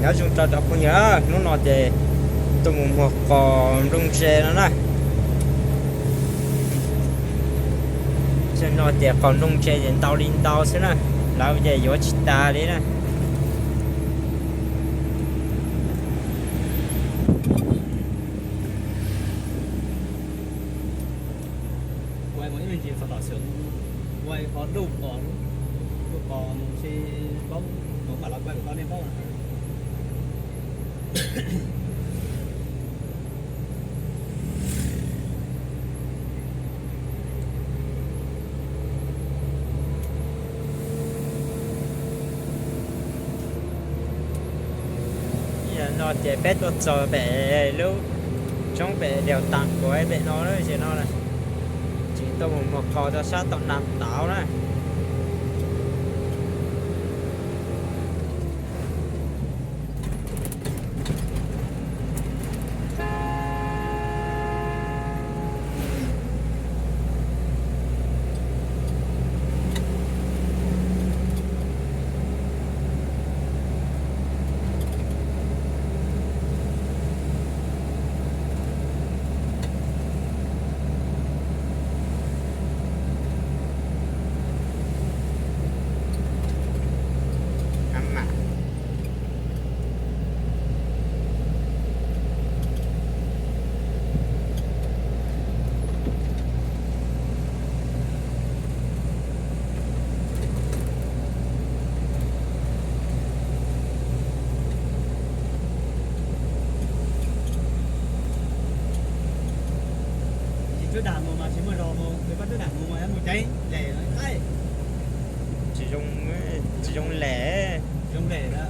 Nyob zoo rau cov phooj ywg, hnub no ces tuaj mus muag qos nplooj ntse no na. Zaum no ces qos nplooj ntse ces ntau li ntau xwb na, lawv ces yuav tsis tas li na. Ua ib me ntsis qhov tom xyoob, ua ib qho luj qos, luj qos mus si paub, kuv mam los ua kom koj nej paub. Ib yam no ces peb tuaj txog pem lub roob pem Liaus Tav Kuav pem no, ces no tseem tuaj mus muag qos rau sab tom Nas Tauv na. Tsis cuab dam mus mas tsis muaj zog mus, koj cuab dam mus mas mus ceev lem qaib. Tsis zoo, tsis zoo lem. Zoo lem lawm.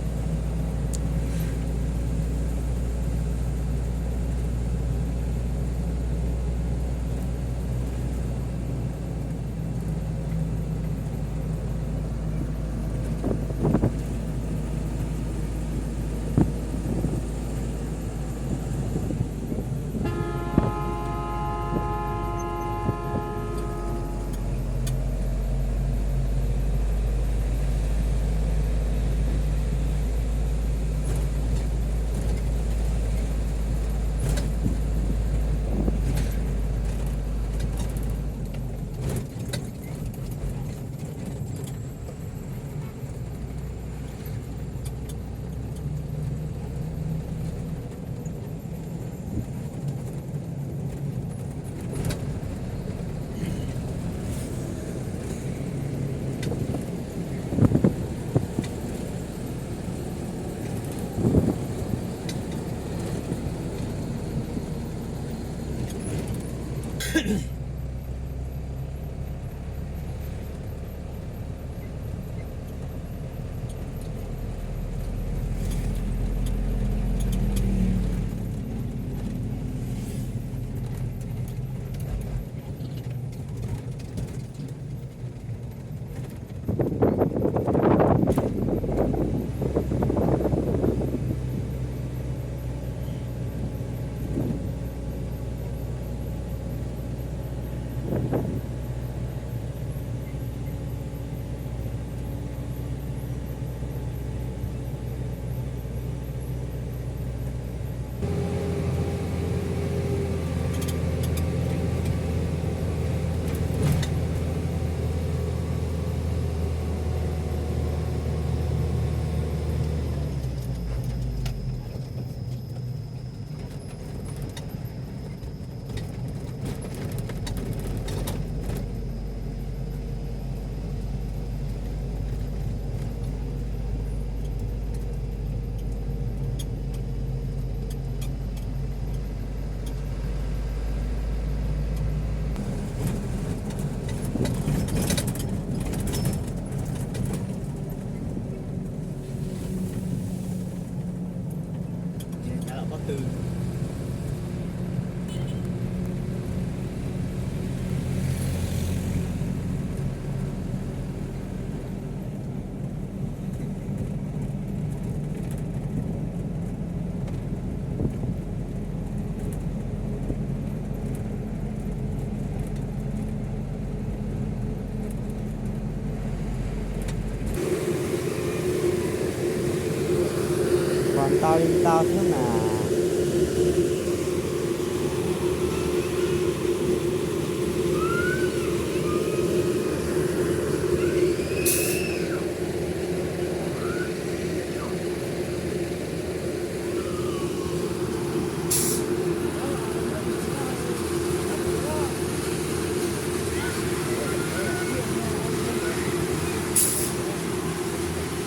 Ntau li ntau xwb mas.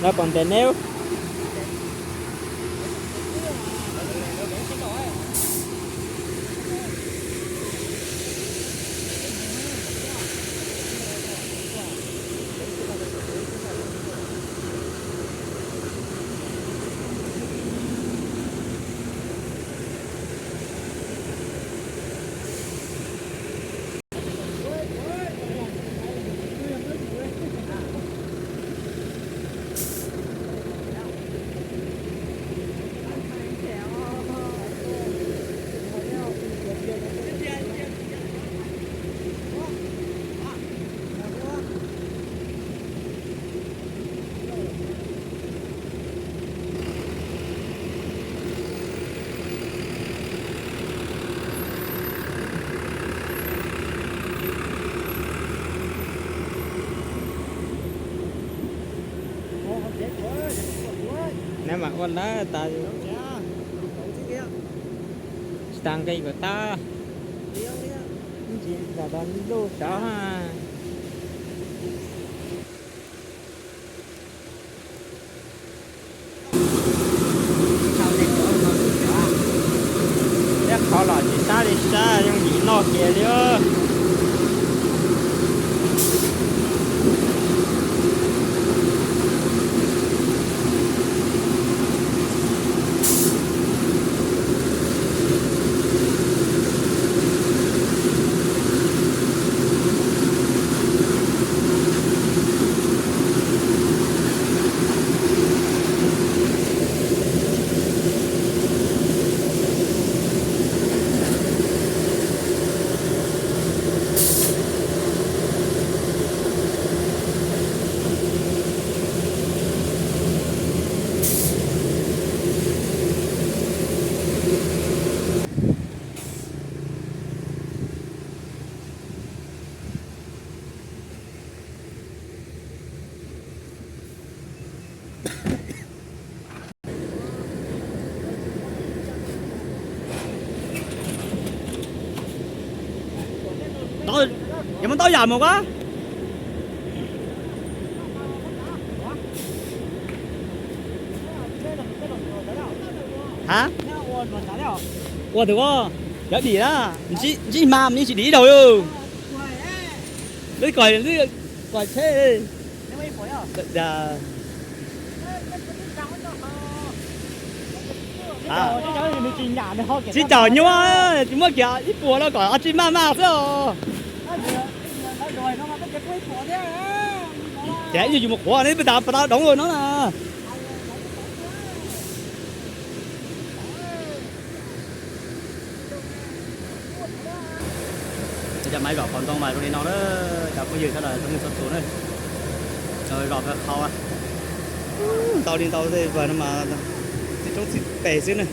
Lawv pom ntev neb. Neb mam ua lawm tas, tsis tas nqi kom tag, ntsis nram tod lub sov. Thiab qhov los tsis sab li sab, yooj yim noj kiag li. Yuav muab tau yam mus koj. Ha? Ua tus koj, cov dim na, ntsib hma mas yeej tsis dim ib zaug li. Lub kom, lub kom tsheb. Tsib caug nyuaj, tsis muab kiag ib puas los kom tsib maj maj xwb os. Ces ib yus mus quav ne, peb tas pas tau doov no na. Cov maiv zom qhov ntoo mas zoo li no na, cov phooj ywg sawv daws txhua leej txhua tus na. Zom qhov ntau li ntau tej vag no mas txiv roob txiv pes xwb na.